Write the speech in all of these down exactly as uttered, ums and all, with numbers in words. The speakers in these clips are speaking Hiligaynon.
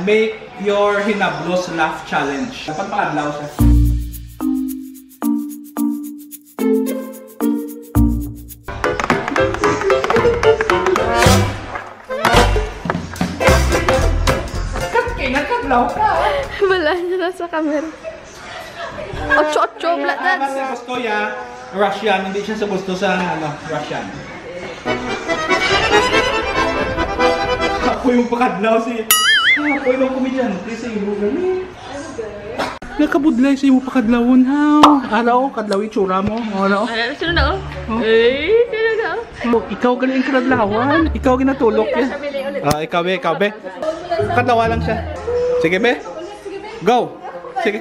Make your Hinablos Laugh Challenge. Dapat pakadlaw siya. Kat kay nagkadlaw ka. Wala siya sa camera. Ocho-ocho, black Ah, dance. Kasi gusto niya Russian, hindi siya sa gusto sa ano, Russian. Ako yung pakadlaw si Ako yung komedyante sa imo gani. Nakabudlay sa imo pakadlawon ha. Araw, kadlaw itsura mo. Ano? Ano, sino na oh? Oh. Eh, sino na oh? Oh, ikaw gani ang kadlawan. Ikaw ginatulok niya. Ah, ikaw be, ikaw be. Kadlawa lang siya. Sige be. Go. Sige.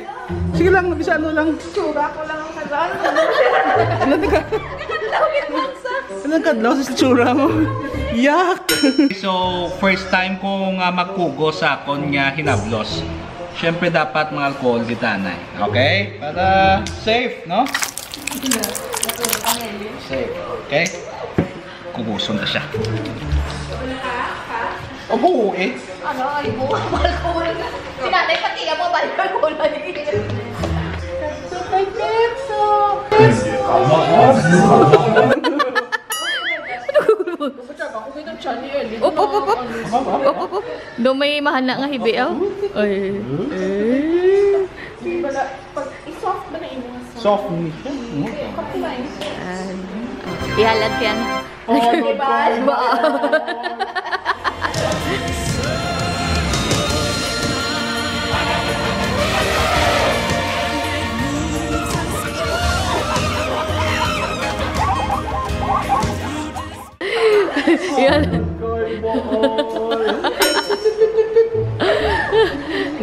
Sige lang, bisa ano lang. Tsura ko lang ang kadlaw. Ano ka? Anong kadlaw sa tsura mo? Yak! So, first time ko nga magkugo sa akon nga hinablos. Siyempre dapat mga alcohol kita na. Okay? Para safe, no? Safe. Okay? Kuguson na siya. Opo, eh. Ano, ay mo, alcohol na. Si nanay pati mo, balik alcohol na din. Super Pepso! Up, up, up, up. Up, up, up. Do may mahana nga hibi, oh. Ay. Eh. Soft ni siya. Ihalad yan. Yan.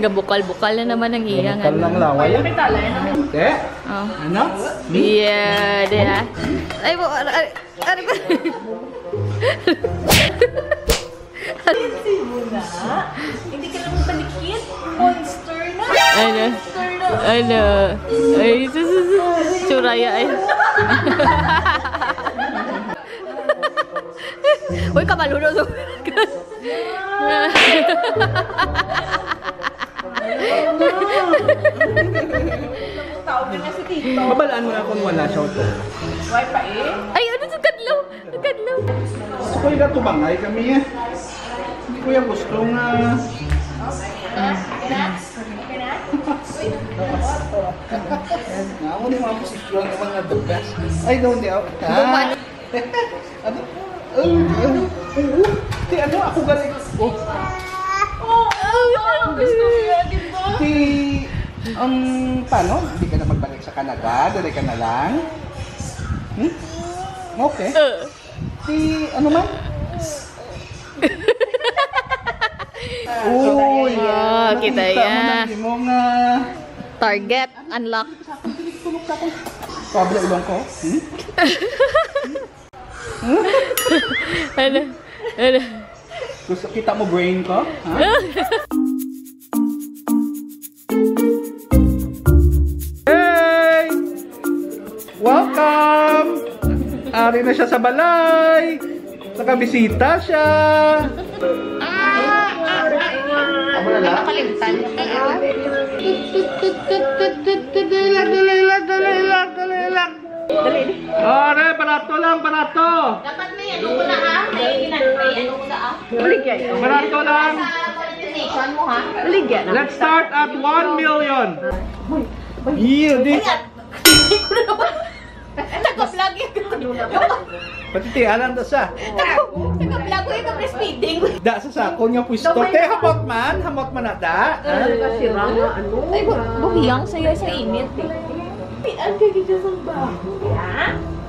Gabukal-bukal na naman ang iya. Kal lang laway. Te? Oh. Ano? Yeah, di ha? Ay, bu- ar- ar- ar- Hindi ka na magbalikid. Monster na. Ano? Monster na. Ano? Ay, sus, sus, sus. Suraya ay. Uy, kabaluno sa Tawag na si Tito. Mabalaan mo na kung wala siya to. Why pa eh? Ay, ano sa kadlaw? Ang kadlaw. Gusto ko yung tumangay kami eh. Hindi ko yung gusto nga... Nga ako yung mga posisyon ng mga the best. Ay, no, hindi ako. Bumalik. Ano? Oh, ano? Oo. Di ano, ako galing. Oh. Oh, oh, oh, gusto ko yan, di ba? Di, um, paano? Hindi ka na magbalik sa Canada? Dali ka na lang? Hmm? Okay. Uh, Di, ano man? Uy, Ah, kita nakita mo yan. na, di mo nga. Target unlock. Tulog sa akin. Pablo ilong ko. Hmm? Ano? Ano? Gusto kita mo brain ko? Ha? Hey! Welcome! Ari na siya sa balay! Nakabisita siya! Ano kalimtan? Dali lang, dali lang, dali lang, dali lang! Are, barato lang, barato! Dapat may ano ko na ha? May ginag-, may ano ko na ah. Barato lang! Sa monetization mo ha? Let's start at one million! Iya, di. Hindi ko na naman. Nag-vlog yun. Pati ti, alam to sa. Nag-vlog ko ito, breastfeeding. Da sa sakon nga pwesto. Te, hamot man, hamot man na da. Ha? Ay, bu- buhiyang sa'yo sa init eh. Pian ka gid sa baho.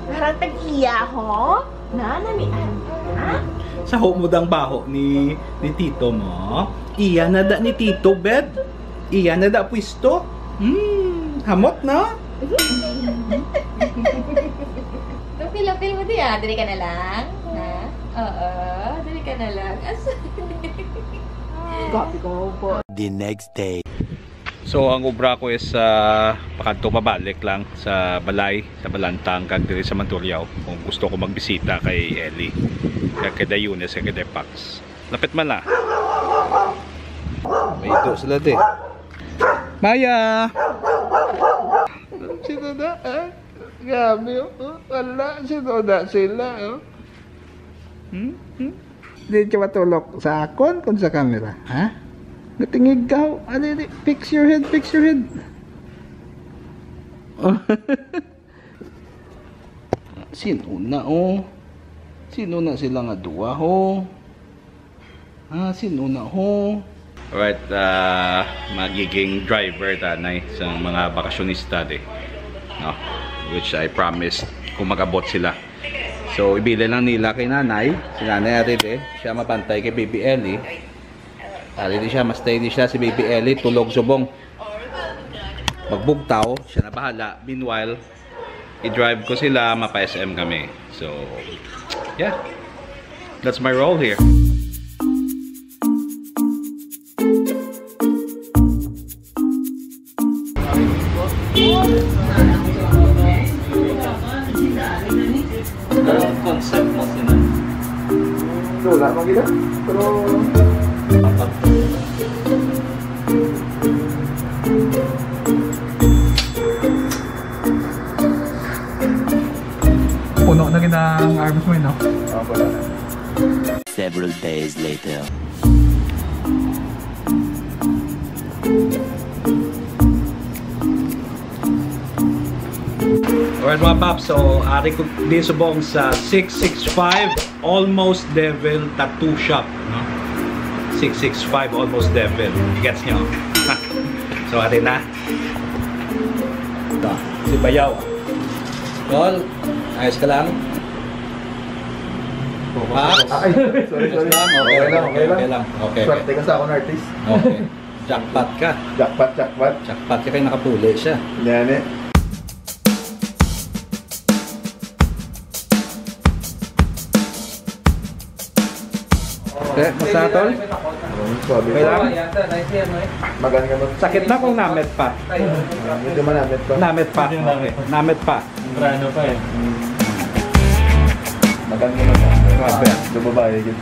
Parang tag-iya ho. Nana ni Ana. Sa humod ang baho ni, ni tito mo. Iya na da ni tito, bed. Iya na da pwesto. Hmm, hamot na. Lapil-lapil mo di ah. Dali ka na lang. Ha? Oo. Dali ka na lang. As- Grabe ka po. The next day. So ang obra ko is ah, pakadto pabalik lang sa balay, sa Balantang kag diri sa Mandurriao kung gusto ko magbisita kay Ellie, kag kay Dayunes, kag kay Depax. Lapit man na. Ito sila, te. Maya! Sino na, ah? Grabe, oh. Oh, wala, sino na sila, oh? Hmm? Hmm? Di ka matulok sa akon kung sa camera, ha? Natingig ka, oh. Ano yun? Fix your head, fix your head. Oh. Sino na, oh? Sino na sila nga duwa, ho? Ah, sino na, ho? Alright, ah, magiging driver tanay sa mga bakasyonista, de, no? Which I promise kung mag-abot sila. So, ibili lang nila kay nanay. Si nanay ari, de, siya mapantay kay Baby Ellie. Ari di siya, mas di siya si Baby Ellie, tulog subong. Magbugtaw, siya na bahala. Meanwhile, i-drive ko sila, mapa-S M kami. So, yeah. That's my role here. Concept mo sila. Wala man gila. Pero puno na gid ang arms mo, eh, no? Ah, wala na. Several days later. Alright, mga paps, so ari ko di subong sa six six five, Almost Devil Tattoo Shop, no? Six six five Almost Devil. Gets nyo? So, ari na. Ito, si Bayaw. Tol, ayos ka lang? Paps? Ay, sorry, sorry. Ayos lang? Okay, okay, okay lang, okay lang. Okay, okay. Swerte ka sa akong artist. Okay. Jackpot ka. Jackpot, jackpot. Jackpot ka kay nakapuli siya. Yan eh. Eh, basta, tol? Suabe. Okay lang? Magan ka mo. Sakit na kung namit pa. Ah, medyo manamit pa. Namit pa. Medyo namit. Okay. Namit pa. Temprano pa eh. Magan ka mo. Grabe. Sa babae, yun.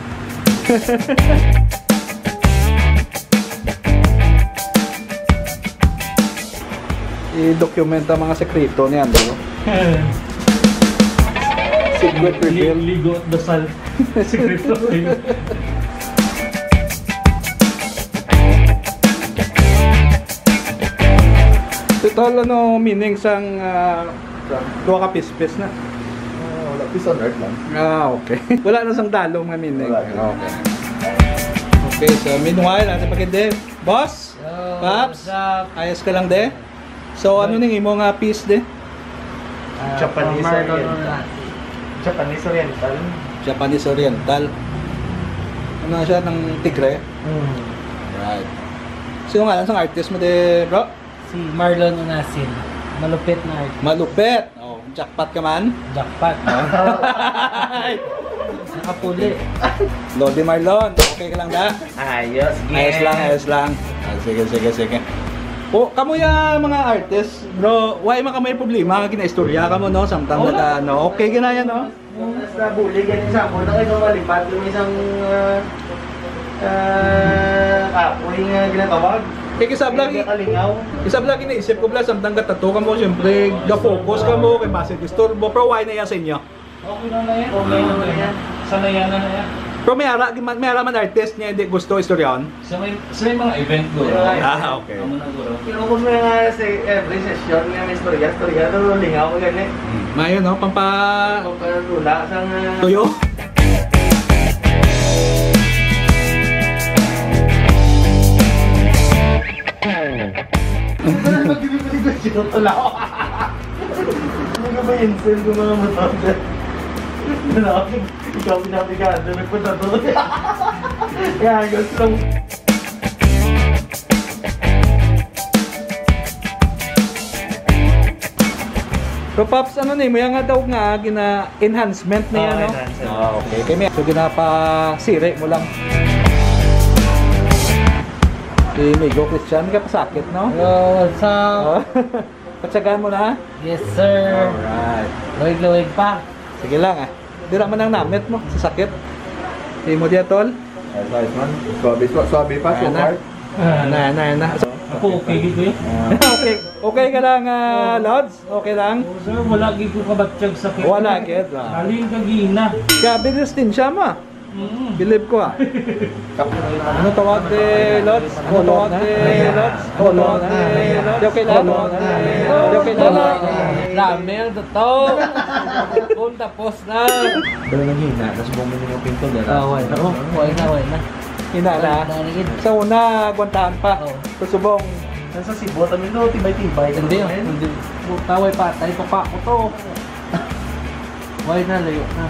I-document ang mga sekreto ni Andrew. Secret reveal. Li-, ligo at dasal. Sekreto. Total, ano meaning sang, ah, duha ka pispis na? Ah, wala, peace on earth lang. Ah, okay. Wala na sang dalom nga meaning. Wala. Okay. Okay, so meanwhile, ato pa gid, boss? Yo, Paps? What's up? Ayos ka lang, de? So, ano ning imo nga piece, de? Ah, Japanese Oriental. Japanese Oriental. Japanese Oriental. Ano siya, ng tigre? Hmm. Right. Sino nga lang sang artist mo, de, bro? Si Marlon Onasin. Malupit na artist. Malupit. Oh, jackpot ka man? Jackpot. Nakapuli. Lodi Marlon, okay ka lang da? Ayos, ayos lang, ayos lang. Ah, sige, sige, sige. O, kamo ya mga artist, bro, why man kamo may problema nga ginaistorya kamo, no? Samtang naka, no? Okay gina yan, no? Sa bulig, yan sa ako, na kayo malipat yung isang, ah, ah, kapoy nga ginatawag. Eh, kisa bla, kalingaw. Kisa bla, ginaisip ko bla, samtang gatato ka mo, siyempre, ga-focus ka mo, kay basi disturbo. Pero why na yan sa inyo? Okay na na yan. Okay na na yan. Sanayan na na yan. Pero may ara, may ara man artist nga hindi gusto istoryahan? Sa may, sa may mga event, guro. Ah, okay. Amo na, guro. Pero kung may nga sa every session, nga may istorya, istorya, pero lingaw ko gani. Hmm. Mayo, no? Pampa- Pamparula sa nga tuyo? Ano ba, gini-gini ko siya, tulaw? Ano ka ba, insel ko, mga motor? Ano? Ikaw pinapigado, nagpunta doon. Kaya, gusto lang. So, Paps, ano ni? May nga daw nga gina-enhancement na yan, no? Ah, enhancement. Ah, okay. Kaya may, so, ginapasiri mo lang. Si Migo Christian, may kapasakit, no? Yo, what's up? Oh. Patsagaan mo na, ha? Yes, sir. Alright. Luwig-luwig pa. Sige lang, ah. Dira man ang namit mo sa sakit. Di mo diya, tol? Ayos, ayos man. Swabe, swa-, swabe pa, so far. Na, na, na. So, Ako okay gid ko eh. Okay. Okay ka lang, ah, Lods? Okay lang? Oh, sir, wala gid ko kabatyag sa kay. Wala gid, ah. Galing kagina. Kaya bilis din siya, ma. Mm. Believe ko, ah. Ano tawag ni Lods? Ano tawag ni Lods? Ano tawag ni Lods? Okay lang? Okay lang? Ramel, totoo. Kung tapos na. Pero nanghina, tapos bumili ng pinto, dala. Ah, wala. Oo, wala na, wala na. Hina na. Wala na, wala na. Sa una, agwantahan pa. Oo. Sa subong. Yan sa Cebu, kami no, tibay-tibay. Hindi, hindi. Puta, way patay pa pa ako to. Way na, layo na.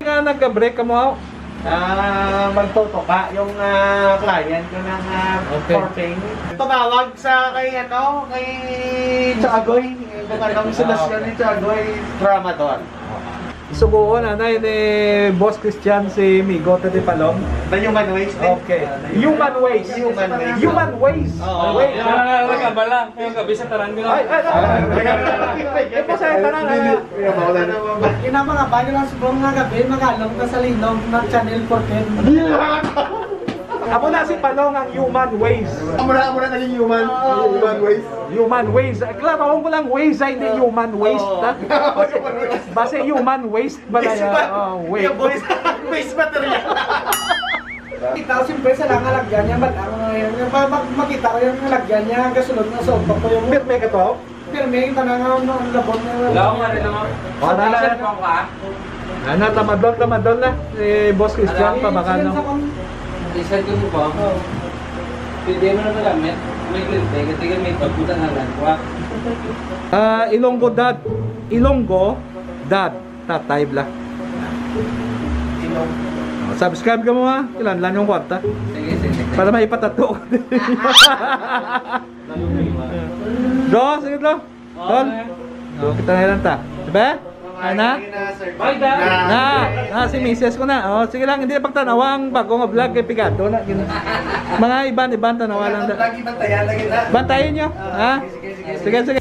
Nga nagka-break ka mo, aw? Ah, magtutuka yung, ah, client ko ng, ah, Okay. Forping. Tumawag sa kay, ano, kay Chagoy. Yung, ano, yung solusyon ni Chagoy, tramadol. Sugoon, anay ni Boss Christian si Migo, Tete Palong. The human waste, eh. Okay. Human waste. Human waste. Human waste. Oo. Waste. Yan ang nakakabala. Yung gabi sa tanan ko na. Ay, ay, ay. Ito sa tanan, ay. Ina mga bago lang subong nga gabi, magalong na sa linog na Channel fourteen. Amo na si Palong ang human waste. Amo na, amo na naging human. Human waste. Human waste. Klaro ko lang waste ay hindi human waste, ha? Base human waste ba na yan? Oh, waste. Yung waste, waste material. Kita ko siyempre sa lang lagyan niya, ba't ako na yun? Yung pa- mag- makita ko yung lagyan niya, kasunod na sa utok ko yung Pirme ka to? Pirme yung tanang, ano, labot na. Wala akong ano naman. Wala na. Sa ka? Ano, tamadol, tamadol na. Eh, Boss Christian, Alam, pa baka, no? Isa ko mo ba? Pwede mo na magamit. May green pay, kasi may pagbutan na lang. Wa. Ah, Ilonggo Dad. Ilonggo Dad. Tatay bla. Oh, subscribe ka mo ha. Kilanlan yung kwarta. Sige, sige. Para may ipatato. Bro, sige bro. Tol. Oh, kita na lang ta. Diba? Ana? Bye, Dad. Na, na, si misis ko na. Oh, sige lang, hindi pagtanawa ang bago nga vlog kay pigado na. Mga iban, iban tanawa lang da. Lagi bantayan lagi na. Bantayin nyo, ha? Sige, sige, sige. Sige, sige.